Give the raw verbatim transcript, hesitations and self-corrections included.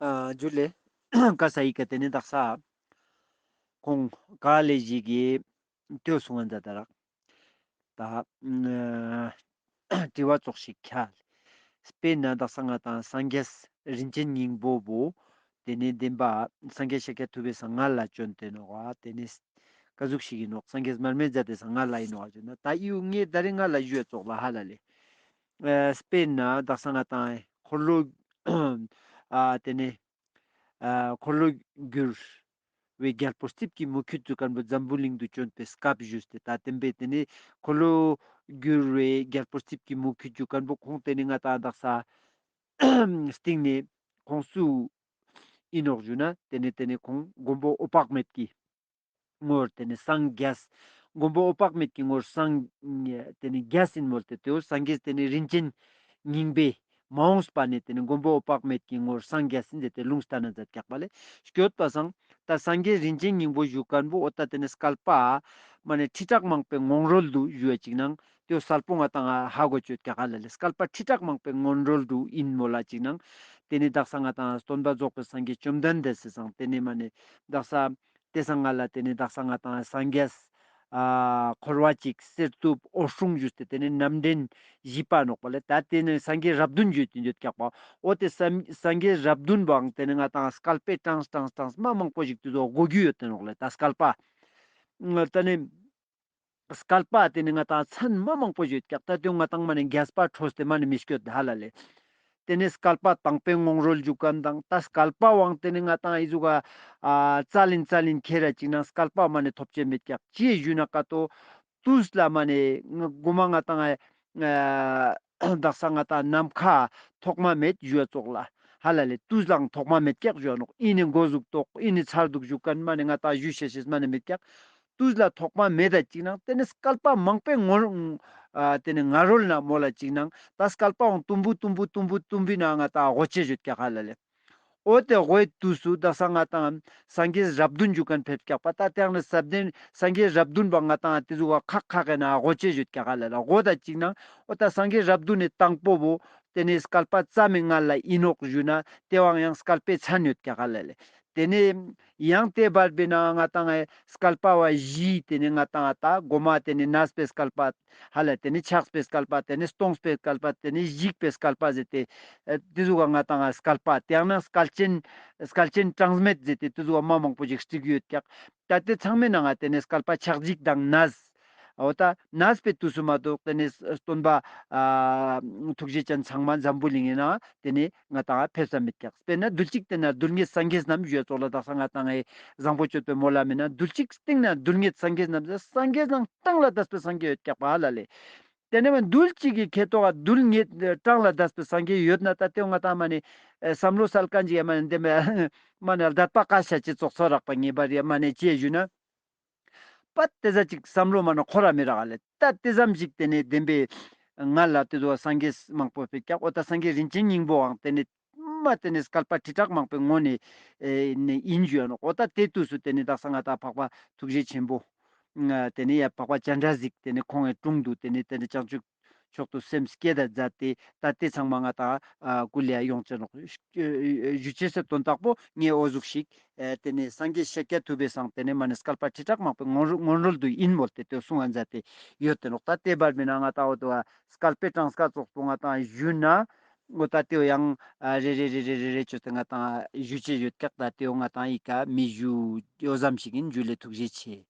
ཨ་ཇུ་ལེ། ཀ་ས་ཡི་ཀ་ཏེ་ནེ་དག་ས་ཁོང་ག་ལེ་ཞིག་གི་ཏེའོ་སུང་ང་ཛད་ད་རག། ད་ཨ་དྲི་བ་ཙོགས་ཤིག་ཁྱལ། སྤེར་ན་དག་ས་ང་དང་སངས་རྒྱས་རིན་ཆེན་སྙིང་པོ་བོ་ཏེ་ནེ་དེན་བ་སངས་རྒྱས་ཤཱཀྱ་ཐུབ་པའི་སང་ང་ལ་བྱོན་ཏེ་ནོག་པ། ཏེ་ནེ་ཀ་ཟུག་ཤིག་ཨིན་ནོག། སངས་རྒྱས་མར་མེ་མཛད་དེ་སང་ང་ལ་ཨིན་ནོག་ཞུ་ན། ད་ཨི་བོ་ངས་ད་རེས་ང་ལ་ཞུ་ཡ་ཙོགས་ལ་ཧ་ལ་ལེ། ཨ་སྤེར་ན་དག་ས་ང་དང་འཁོར་ལོ་ཨ་ཏེ་ནེ་ཨ་འཁོར་ལོ་སྒྱུར་བའི་རྒྱལ་པོ་རྩིབས་ཀྱི་མུ་ཁྱུད་ཟེར་ཁན་བོ་འཛམ་བུ་གླིང་དུ་བྱོན་པའི་སྐབས་ཞུས་ཏེ། ད་དེན་བའི་ཏེ་ནེ་འཁོར་ལོ་སྒྱུར་བའི་རྒྱལ་པོ་རྩིབས་ཀྱི་མུ་ཁྱུད་ཟེར་ཁན་བོ་ཁོང་ཏེ་ནེ་ང་དང་དག་ས་སྟིང་ནེ་ཁོང་སུ་ཨིན་ནོག་ཞུ་ན། ཏེ་ནེ་ཏེ་ནེ་ཁོང་མགོན་པོ་འོད་དཔག་མེད་ཀྱི་ངོར་ཏེ་ནེ་སངས་རྒྱས། མགོན་པོ་འོད་དཔག་མེད་ཀྱི་ངོར་སངས་ཏེ་ནེ་རྒྱས་ཨིན་མོལ་ཏེ་ཏེའོ་སངས་རྒྱས་ཏེ་ནེ་རིན་ཆེན་སྙིང་པོའི་མ་འོངས་པ་ནེ་ཏེ་ནེ་མགོན་པོ་འོད་དཔག་མེད་ཀྱི་ངོར་སངས་རྒྱས་ཨིན་ཟེར་ཏེ་ལུང་སྟན་ན་ཛད་ཀྱག་པ་ལེ། སྐྱོད་པ་སང་ད་སངས་རྒྱས་རིན་ཆེན་སྙིང་པོ་ཞུ་ཁན་བོ་འོ་ད་ཏེ་ནེ་སྐལ་པ་མ་ནེ་ཁྲི་ཕྲག་མང་པོའི་ངོ་རོལ་དུ་ཞུ་ཡ་ཅིག་ནང་ཏེའོ་སལ་པོ་ང་དང་ཧ་གོ་ཅོད་ཀྱག་ཧ་ལ་ལེ། སྐལ་པ་ཁྲི་ཕྲག་མང་པོའི་ངོ་རོལ་དུ་ཨིན་མོལ་ལ་ཅིག་ནང་ཏེ་ནེ་དག་ས་ང་དང་སྟོན་པ་རྫོགས་པའི་སངས་རྒྱས་བཅོམ་ལྡན་འདས་སི་སང་ཏེ་ནེ་མ་ནེ་དག་ས་ཏེ་སང་ང་ལ་ཏེ་ནེ་དག་ས་ང་དང་སངས་རྒྱས་ཨ་འཁོར་བ་གཅིག་གསེར་ཐུབ་འོད་སྲུང་ཞུས་ཏེ་ཏེ་ནེ་རྣམ་འདྲེན་བཞི་པ་ནོག་པ་ལེ། ད་ཏེ་ནེ་སངས་རྒྱས་རབས་བདུན་ཞུས་ཏེ་ཡོད་ཀྱག་པ། འོ་ཏེ་སངས་སངས་རྒྱས་རབས་བདུན་བོའང་ཏེ་ནེ་ང་དང་སྐལ་པའི་གྲངས་གྲངས་གྲངས་མ་མང་པོ་ཞིག་ཏེ་ཚོ་གོ་རྒྱུ་ཡོད་ཏེ་ནོག་ལེ། ད་སྐལ་པ་ཏེ་ནེ་སྐལ་པ་ཏེ་ནེ་ང་དང་མཚན་མ་མང་པོ་ཞིག་ཡོད་ཀྱག། ད་ཏེའོ་ང་དང་མ་ནེ་རྒྱས་པ་འཕྲོས་ཏེ་མ་ནེ་མི་སྐྱོད་ཧ་ལ་ལེ། ཏེ་ནེ་སྐལ་པ་དང་པོའི་ངོ་རོལ་ཞུ་ཁན་དང་ད་སྐལ་པ་བོའང་ཏེ་ནེ་ང་དང་ཨི་ཟུག་ག་ཨ་ཙལ་ཨིན་ཙལ་ཨིན་ཁྱེར་ར་ཅིག་ནང་སྐལ་པ་མ་ནེ་ཐོབ་ཅེས་མེད་ཀྱག། ཅི་ཞུ་ན་ཀ་ཏོ་ཏུས་ལ་མ་ནེ་གོ་མ་ང་དང་ཨ་དག་ས་ང་དང་ནམ་མཁའ་ཐོག་མ་མེད་ཞུ་ཡ་ཙོགས་ལ་ཧ་ལ་ལེ། ཏུས་ལའང་ཐོག་མ་མེད་ཀྱག་ཞུ་ཡ་ནོག། ཨི་ནེ་འགོ་ཟུག་ཏོག་ཨི་ནེ་ཚར་དུག་ཞུ་ཁན་མ་ནེ་ང་དང་ཞུ་ཤེས་ཤེས་མ་ནེ་མེད་ཀྱག། ཏུས་ལ་ཐོག་མ་མེད་ད་ཅིག་ནང་ཏེ་ནེ་སྐལ་པ་མང་པོའི་ངོ་ཨ་ཏེ་ནེ་ང་རོལ་ན་མོལ་ལ་ཅིག་ནང་ད་སྐལ་པའང་དུམ་བུ་དུམ་བུ་དུམ་བུ་དུམ་བུའི་ནང་ང་དང་གོ་ཅེས་ཡོད་ཀྱག་ཧ་ལ་ལེ། འོ་ཏེ་གོའི་ཏུས་སུ་དག་ས་ང་དང་སངས་རྒྱས་རབས་བདུན་ཞུ་ཁན་ཕེབས་ཀྱག་པ། ད་ཏེ་ཡང་ནི་ས་བདུན་སངས་རྒྱས་རབས་བདུན་བོ་ང་དང་ཏེ་ཟུག་ག་ཁག་ཁག་གི་ནང་གོ་ཅེས་ཡོད་ཀྱག་ཧ་ལ་ལེ། གོ་ད་ཅིག་ནང་འོ་ད་སངས་རྒྱས་རབས་བདུན་ནི་དང་པོ་བོ་ཏེ་ནེ་སྐལ་པ་ཙམ་མི་ང་ལ་ཨིན་ནོག་ཞུ་ན་ཏེ་བོའང་ཡང་སྐལ་པའི་མཚན་ཡོད་ཀྱག་ཧ་ལ་ལེ། ཏེ་ནེ་ཡང་ཏེ་བར་བའི་ནང་ང་དང་ཨེ་སྐལ་པ་བ་བཞི་ཏེ་ནེ་ང་དང་ཨ་ད་གོ་མ་ཏེ་ནེ་གནས་པའི་སྐལ་པ་ཧ་ལ་ཏེ་ནེ་ཆགས་པའི་སྐལ་པ་ཏེ་ནེ་སྟོངས་པའི་སྐལ་པ་ཏེ་ནེ་ཞིག་པའི་སྐལ་པ་ཟེར་ཏེ་ཨེ་ཏེ་ཟུག་ག་ང་དང་ཨ་སྐལ་པ་ཏེ་ཡང་ན་སྐལ་ཆེན་སྐལ་ཆེན་གྲངས་མེད་ཟེར་ཏེ་ཏེ་ཟུག་ག་མ་མང་པོ་ཞིག་སྒྲིག་ཡོད་ཀྱག། ད་ཏེ་ཚང་མའི་ནང་ང་ཏེ་ནེ་སྐལ་པ་ཆགས་འཇིག་དང་གནས། འོ་ད་གནས་པའི་དུས་སུ་མ་གཏོགས་ཏེ་ནེ་སྟོན་པ་ཨ་ཐུགས་རྗེ་ཅན་ཚང་མ་འཛམ་བུ་གླིང་ངི་ནང་ང་ཏེ་ནེ་ང་དང་ཕེབས་ས་མེད་ཀྱག། སྤེར་ན་རྡུལ་གཅིག་སྟེང་ན་རྡུལ་སྙེད་སངས་རྒྱས་རྣམས་ཞུ་ཡ་ཙོགས་ལ་དག་ས་ང་དང་ངི་བཟང་པོ་སྤྱོད་པའི་མོལ་ལ་མེད་ན་རྡུལ་གཅིག་སྟེང་ན་རྡུལ་སྙེད་སངས་རྒྱས་རྣམས་ཟེར་སངས་རྒྱས་ནང་གྲངས་ལས་འདས་པའི་སངས་རྒྱས་ཡོད་ཀྱག་པ་ཧ་ལ་ལེ། ཏེ་ནེ་མ་རྡུལ་གཅིག་གི་ཁེ་ཏོག་ག་རྡུལ་སྙེད་གྲངས་ལས་འདས་པའི་སངས་རྒྱས་ཡོད་ན་ད་ཏེ་ང་དང་མ་ནེ་ཨེ་བསམ་བློ་སལ་ཁན་ཅིག་ཡ་མ་ནེ་ཏེ་མ་ནེ་ལ་དད་པ་ཀ་ཤ་ཅི་ཙོགས་ཚོར་རག་པ་ངེས་པར་ཡ་མ་ནེ་ཅི་ཞུ་ན། པ་ཏེ་ཟ་ཅིག་བསམ་བློ་མ་ནེ་འཁོར་ར་མི་རག་ལེ། ད་ཏེ་ཙམ་ཞིག་ཏེ་ནེ་དེན་བའི་ང་ལ་ཏེ་ཟུག་སངས་རྒྱས་མང་པོ་ཕེབས་ཀྱག། འོ་ད་སངས་རྒྱས་རིན་ཆེན་སྙིང་པོའང་ཏེ་ནེ་མ་ཏེ་ནེ་སྐལ་པ་ཁྲི་ཕྲག་མང་པོའི་ངོ་ནེ་ཨེ་ནེ་ཨིན་ཞུ་ཡ་ནོག། འོ་ད་ཏེ་དུས་སུ་ཏེ་ནེ་དག་ས་ང་དང་འཕགས་པ་ཐུགས་རྗེ་ཆེན་པོ་ཨ་ཏེ་ནེ་ཡ་འཕགས་པ་སྤྱན་རས་གཟིགས་ཏེ་ནེ་ཁོང་ངི་དྲུང་དུ་ཏེ་ནེ་ཏེ་ནེ་བྱང་ཆུབ་མཆོག་ཏུ་སེམས་བསྐྱེད་ད་མཛད་དེ་ད་ཏེ་ཚང་མ་ང་དང་ཨ་སྐུ་ལ་ཡོང་ཅེས་ནོག་ཞུ་ཅེས་སི་དོན་དག་པོ་ངས་འོ་ཟུག་ཤིག་ཨེ་ཏེ་ནེ་སངས་རྒྱས་ཤཱཀྱ་ཐུབ་པའི་སང་ཏེ་ནེ་མ་ནེ་སྐལ་པ་ཁྲི་ཕྲག་མང་པོའི་ངོ་རོ་ངོ་རོལ་དུ་ཨིན་མོལ་ཏེ་ཏེ་གསུང་ང་མཛད་དེ་ཡོད་ཏེ་ནོག། ད་ཏེ་བར་མི་ནང་ང་དང་འོ་ཏེ་བ་སྐལ་པའི་གྲངས་ཀ་ཙོགས་པོ་ང་དང་ཞུ་ན་འོ་ད་ཏེ་བོ་ཡང་ཨ་རེ་རེ་ཅོས་ཏེ་ང་དང་ཞུ་ཅེས་ཡོད་ཀྱག། ད་ཏེ་བོ་ང་དང་ཨི་ཀ་མི་ཞུ་འོ་ཙམ་ཞིག་ཨིན། ཇུ་ལེ། ཐུགས་རྗེ་ཆེ།